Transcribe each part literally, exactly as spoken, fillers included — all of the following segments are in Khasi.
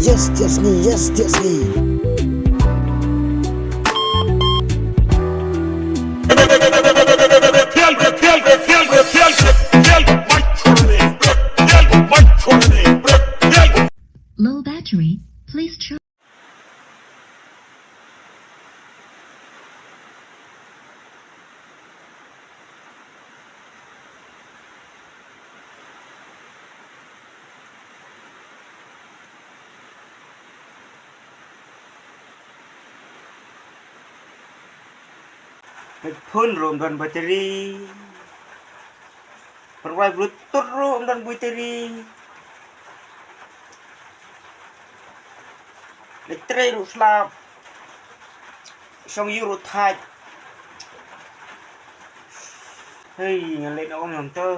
Yes, yes, me, yes, yes, me. Low battery, please charge. Peit phone ruh ym don battery. Pyrwai Bluetooth ruh ym don battery. Leit trei ruh slap. Shong ïu ruh thait. Hei, ngan leit na ong ngan to.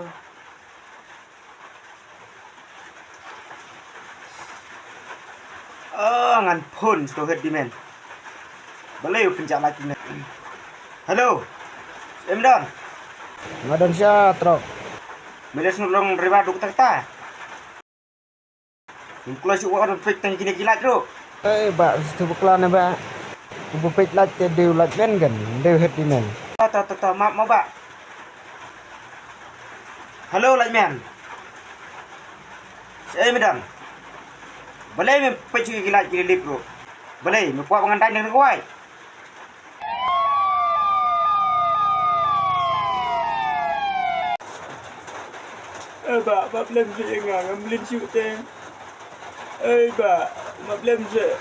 Ah, ngan phone sha u head di men. Balei u pynjah light di men. Hello. Em don. Nga don sha trok. Me leit sha long riba duk takta. Ngim kloi shuh wat peit tang kine ki light ruh. Eh, bah, situ bakla ne, bah. Uba peit light te dei u light men kan, dei u head di men. Ta, ta, ta, ta, map, map, bah. Hello, light men. Shaei me don? Balei me peit shuh ki light ki lip ruh? Balei me kwah ba ngan dai ne kwai? Eh, bah, bah, blem shuh ïa nga, ngam lin shuh te. Eh, bah, bah, blem shuh.